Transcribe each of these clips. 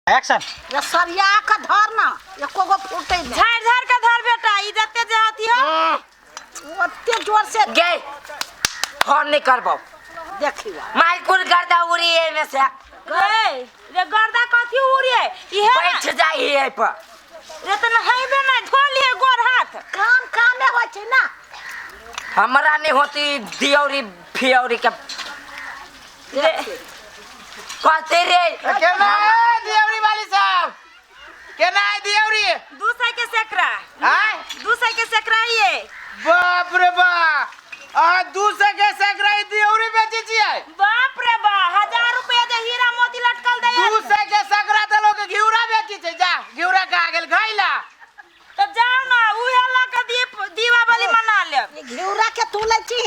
Action. ये सरिया के धर ना, एको गो फूटे नहीं। झाड़ झाड़ के धर बेटा, ई जते जे अथी हो। ओते जोर से गे फोन नहीं करबो। देखियो मार कुल गर्दा उड़ी एमे से। रे रे गर्दा कथी उड़ी है इहे ना। बैठ जाई है पर। रे त नहेबे ना, धो लिए गोर हाथ। काम कामे होइ छै ना। हमरा नहीं होती दियौरी फियौरी के। कहते रे। केना है दियौरी वाली साहब? केना है दियौरी? 200 के सेकरा। आय? 200 के सेकरा ही है। बाप रे बाप, आ 200 के सेकरा ही दियौरी बेचे छियै? बाप रे बा, 1000 रुपया जे हीरा मोती लटकल दे। 200 के सेकरा त लोग घिउरा बेची छै। जा घिउरा का गेल घैला। त जाओ ना, उहे ल के दीप दीपावली मना लेब। ये घिउरा के तू लै छी?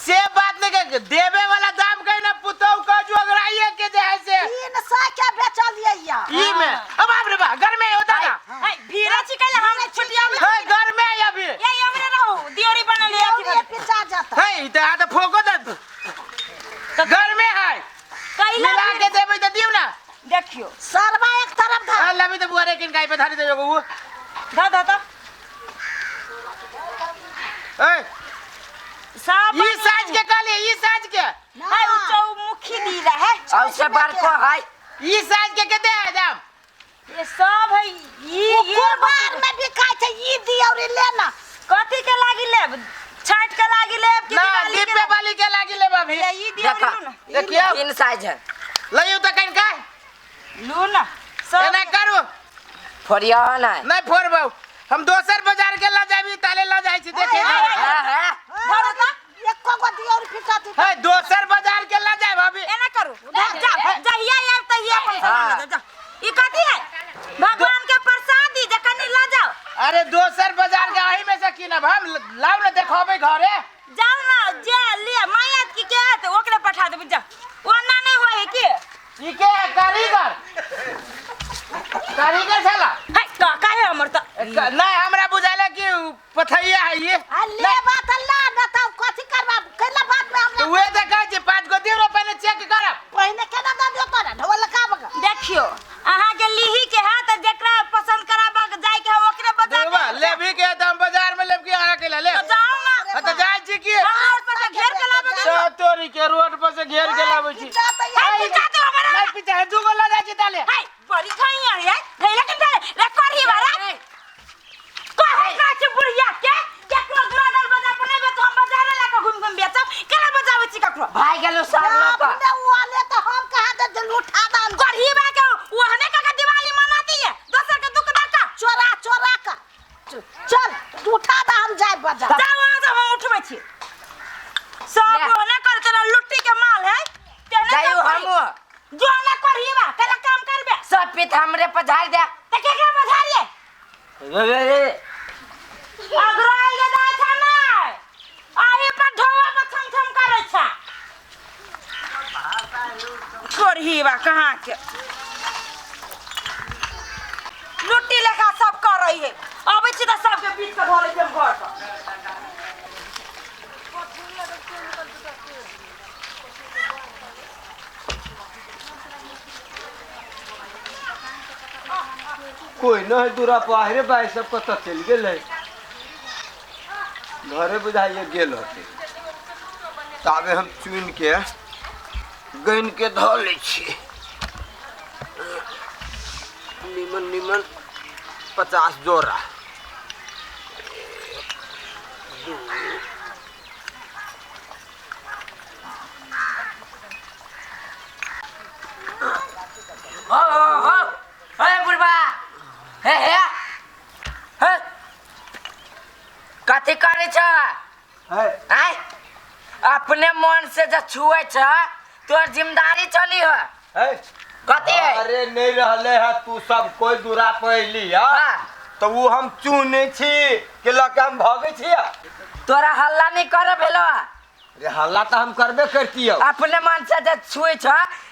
से बात नहीं के देवे वाला दाम कहीं ना पुतौ का जो अगराइए के जे है से। 300 के बेचलियै या। ई में। अब बाप रे बा, घर में होता ना। है भीड़ा छी कैले हम छुटिया में। है घर में है अभी। ये हमरे रहू, दियोरी बनल है अथी दियौरी पिचा जाता। है त आ त फोको दे। घर में है। कैला मिला के देबै त दियौ ना। देखियो। सरवा एक तरफ धा। हां लबी त बुआरे किन गाय पे धारी देबो वो। धा धा ता। ए सब ई साइज के कहली, ई साइज के। है उ चौमुखी दी रहा है। और से बड़को है। ई साइज के कते है दाम? ये सब है ई ये कुरबार में बिकाय छै ई दियौरी लेना। कथी के लागी लेब? छठ के लागी लेब कि ना, दिवाली के दीपे वाली के लागी लेब अभी। ले ई दियौरी देखा। लू ना। देखियो। तीन साइज है। लइयो त कन का। लू ना। सब एना करू। फोड़िया ना। नहीं फोड़बौ, हम दोसर बाजार के ल जाबी ताले ल जाइ छी देखे। हां हां धरो त। एको गो दियौरी फिटत। है दोसर बाजार के ल जाब अभी। एना करू। जा जहिया आयब तहिया अपन सामान ल जा। ई कथी है? भगवान के प्रसाद दी जे कनी ल जाओ। अरे दोसर बाजार के अही में से कीनब हम, लाउ ना देखबै घरे। जाओ ना जे ले माया की के है तो ओकरे पठा देब जा। ओना नहीं होय है की? ई के है? कारीगर। कारीगर छला? है काका है हमर त। नहीं हमरा बुझाला कि उ पथैया है ये। आ ले बात ला ना त कथी करबा? कैला बात में हमरा तो उहे त कहै छी 5 गो दियौ पहिले चेक करब। पहिने केना दऽ दियौ तोरा ढोल लकाबक। देखियो अहाँ के लीही के है त जेकरा पसंद कराबक जाय के है ओकरे बजा देखबा के। लेबी के त हम बाजार में लेब की अहाँ के ले? तो जाओ ना। हाँ, त जाइ छी की? रोड पर से घेर के लाबे के। तो तोरी के रोड पर से घेर के लाबै छी। पिचा त है, पिचा तो हमरा। नहीं पिचा है, दूगो ल जाइ छी ताले। है बड़ी खाई है धैला के धैले रे करही बारा। कहे का छै बुढ़िया के केकरो ग्राडल बाजार पर नहीं बेचो, हम बाजारे लाके घुम घुम बेचब। केना बजाबै छी ककरो? भाई गेलो सब लोग। अपने उ आले त हम कहाँ दे देलु उठा दाम। करही बा के ओहने का के दिवाली मनाती है, दोसर के दुख दाका। चोरा चोरा का चल उठा दा हम जाय बाजार। जाओ वहां से हम उठबै छी। सब ले। ओहने करते ना लुट्टी के माल है। तेने जाइयो सब करी। हमहूँ। जो ना करही बा केला काम करबे? सब पीठ हमरे पर झाड़ दे। त केकरा पर झाड़िए? अगराइल जे दाय छा नै आही पर ढोवा पर छम छम करै छा। करही बा कहाँ के लुट्टी लेखा सब करै है। अबै छी त सबके बीच के धरै छै घर पर। कोई न है दूरा पर, आहिरे बाई सब कतऽ चलि गेलै? घरे बुझाइए गेल होतै। ताबे हम चुनि के गनि के धऽ लै छियै। निमन निमन 50 जोड़ा। 2 हो हो हो हे बुढ़बा, हे हे हे कथी करै छ? है। आय अपने मन से जे छुए छ तोर जिम्मेदारी चली हो। है। कथी है? अरे नहीं रहले है तू सब कोई दूरा पर अइली है। हाँ। तो वो हम चुने छी कि लऽ के हम भगै छी। तोरा हल्ला नहीं करे भेलो। अरे हल्ला तो हम करबे करतियो। अपने मन से जे छुए छ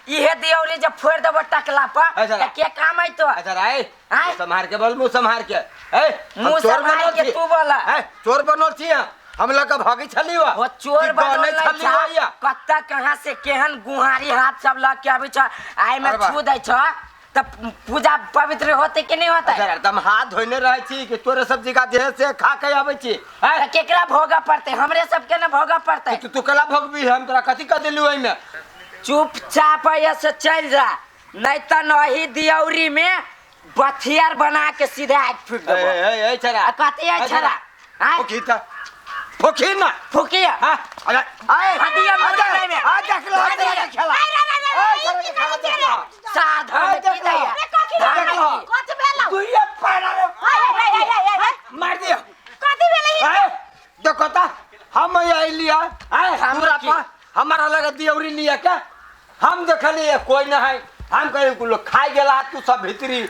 इहे दियौरी जे फोड़ देबो टकला पर अच्छा। त के काम है तो? अच्छा राय, आय? संभार के बोल, मुंह संभार के। ए, हम मुंह चोर संभार बनल के छी। तू बोला। ए, चोर बनल छी हम। हम लऽ के भगै छली हो। वो चोर कि बनल बनै छली हो छ। या? कत्ता कहाँ से केहन गुहारी हाथ सब लऽ के आबै छ, आइ में अरे बा। छू दै छ त पूजा पवित्र होते कि नहीं होते? अरे तम हाथ धोने रहै छी कि तोरे सब जगह जे से खा के आबै छी? त केकरा भोगा पड़ते? हमरे सबके न भोगा पड़ते। तू तू कला भोगबी, हम तोरा कथी कह देलू एहिमे? चुपचाप ऐसे चल जा, नहीं तो नही दियौरी में बथियार बना के सीधे आग फूक ए देबो। ए ए छरा। आ कथी है छरा? आय? फुकी त फुकी ना। फूकिया। हां अरे आए हदिया मर गई में। आ देख लो तेरा खेला। ए छरा के खेला देख लो। साधन की दैया। देख लो। कथी भेलौ? दुइये पैरा रे मार दियो। कथी भेलै? ए देखो त हम अइलिया आए हमरा पा हमारा लगे दियौरी लिया के हम देखलिए कोई न है। हम कहे कुल खाइ गेला तू सब भीतरी,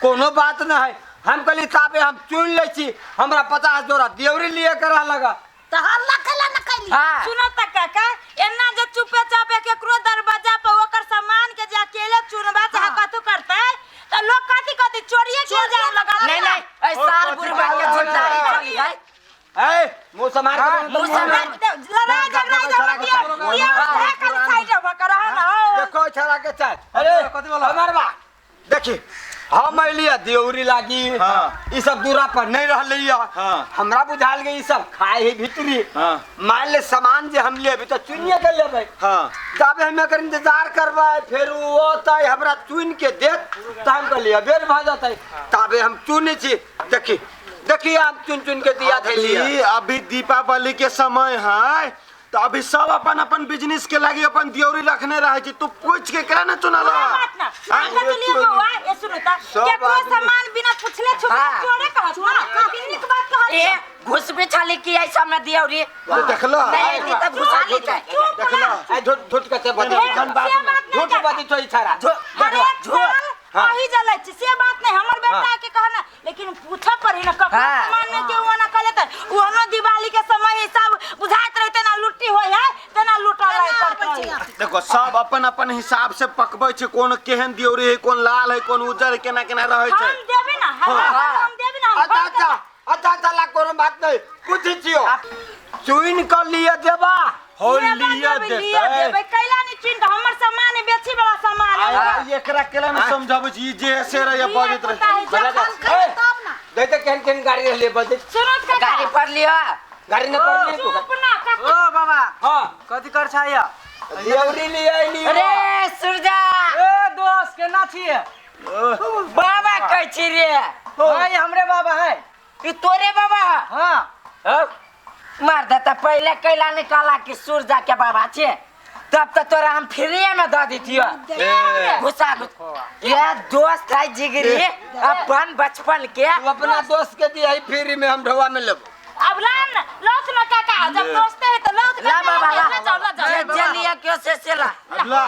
कोनो बात न है। हम कहली ताबे हम चुन लै छी, हमरा 50 जोड़ा दियौरी लिए के रह लगा। त हल्ला कैला न कैली? हाँ। सुनो त काका, एना जे चुपे चापे केकरो दरवाजा पर ओकर सामान के जे अकेले चुनबा चाहे कथू करतै त लोग कथी कथी चोरिए के जाए लगा। नहीं नहीं, ऐ साल बुढ़वा के जिम्मेदारी चली है। ए मुंह समार के मुंह समार। लड़ाई झगड़ा ये साइड हो कर ना। देखो छरा के चाल। अरे हमार बा देखी हम अइलिया दियौरी लागी। हाँ। ई सब दूरा पर नहीं रहलैया। हाँ। हमरा बुझाल गई ई सब खाए है भीतरी। हाँ। मान ले सामान जे हम लेबै त चुनिए के लेबै। हाँ। तब हम एकर इंतजार करबै, फेर उ औतै हमरा चुन के देत त हम कहलियै बेर भऽ जेतै। ताबे हम चुनै छी। देखी देखी हम चुन चुन के दिया धैलियै। अभी दीपावली के समय है तो अभी सब अपन अपन बिजनेस के लागी अपन दियौरी रखने रहे छी। तू पूछ के केना न चुनल? बात ना अंकल लिए बउआ, ये सुनो त केकरो सामान बिना पूछले छुपे चोरे कहत ना, बिन्नी के बात कहत। ए घुस बिछाली की ऐसा में दियौरी तो देखलो नहीं दी त घुसा ली जाए। देखलो ए झूठ झूठ के बदी झूठ बदी तो इशारा झूठ अही जलै छी से बात नहीं। हमर बेटा के कहना लेकिन पूछा पड़ी ना ककरो सामान में के ओना कहले त ओनो दिवाली के समय हिसाब बुझाइत रहते ना लुट्टी होय है तेना लुटा लाई पड़तै। देखो सब अपन अपन हिसाब से पकबै छै, कोन केहन दियौरी है, कोन लाल है, कोन उजर है, केना केना रहै छै। हम देबै ना, हम देबै ना। अच्छा अच्छा अच्छा अच्छा ला कोनो बात नहीं, पूछै छियो चुन क लिए देबा? हो लिया देबै कैला नहीं चुन के? हमर सामान है बेची वाला सामान है। एकरा केला न समझाबै छी जे से रहे बजैत रहे। तब ना दे त केहन केहन गाड़ी रहले बजै। सुनो त गाड़ी पर लियो, गाड़ी न पर लियो। चुप ना काका। ओ बाबा। हां कथी कर छाया? दियौरी लिए अइली। अरे सुरजा। ए दोस्त केना छियै? बाबा कहै छी रे। भाई हमरे बाबा है। ई तोरे बाबा? हां। मार देता पहले कैला निकाला कि सूरजा के बाबा छे, तब तो तोरा हम फ्री में दे दितियो। घुसा घुस ये दोस्त है जिगरी अपन बचपन के। तू अपना दोस्त के दिया फ्री में, हम ढोवा में लेबो। अब लान लौट न काका, जब दोस्त है तो लौट। ला बाबा ला, जाओ ला जाओ जे लिया क्यों से से ला। ला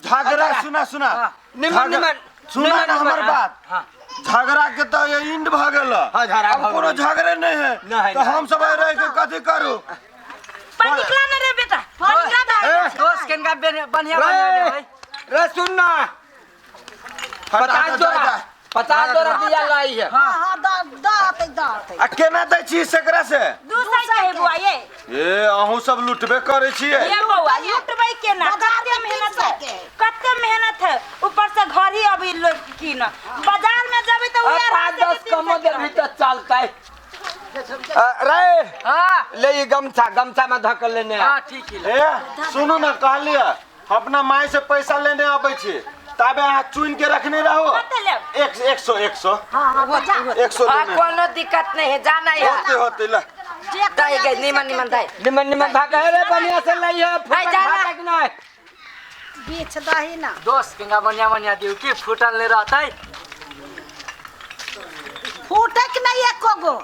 झगड़ा सुना सुना निमन निमन सुना ना हमर बात। झगड़ा के तो ये इंड भ गेल। हां झगड़ा अब कोनो झगड़े नहीं है तो हम सब रह के कथी करू? पर निकला ना रे बेटा, निकला। दोस्त केनका बढ़िया बढ़िया दे रे। सुन ना 50 जोड़ा 50 जोड़ा दिया लाई है। हां हां द आते द आते। आ केना दै छी सेकरा से? 200 के है बुआ। ये ए अहूं सब लुटबे करै छियै। ये बउआ लुटबै केना? कते मेहनत है, कते मेहनत है, ऊपर से घर ही अभी लोग की न बाजार में जाबे त उहे 5-10 कमो देबी त चलतै। रे हां ले ई गमछा, गमछा में धक लेने। हां ठीक है। ए सुनू ना कहलिए अपना माई से पैसा लेने आबै छी ताबे अहाँ चुन के रखने रहो। कते लेब? 100 100। हां हां जा 100 लेने। कोनो दिक्कत नहीं है, जाना है। होते होते ला दई गई निमन निमन दई निमन निमन भाग रे बढ़िया से लई है। भाई जाना नहीं बेच दही ना दोस्त केंगा बढ़िया बढ़िया दिउ की फूटल नहीं रहतै? फूटक नहीं एको गो।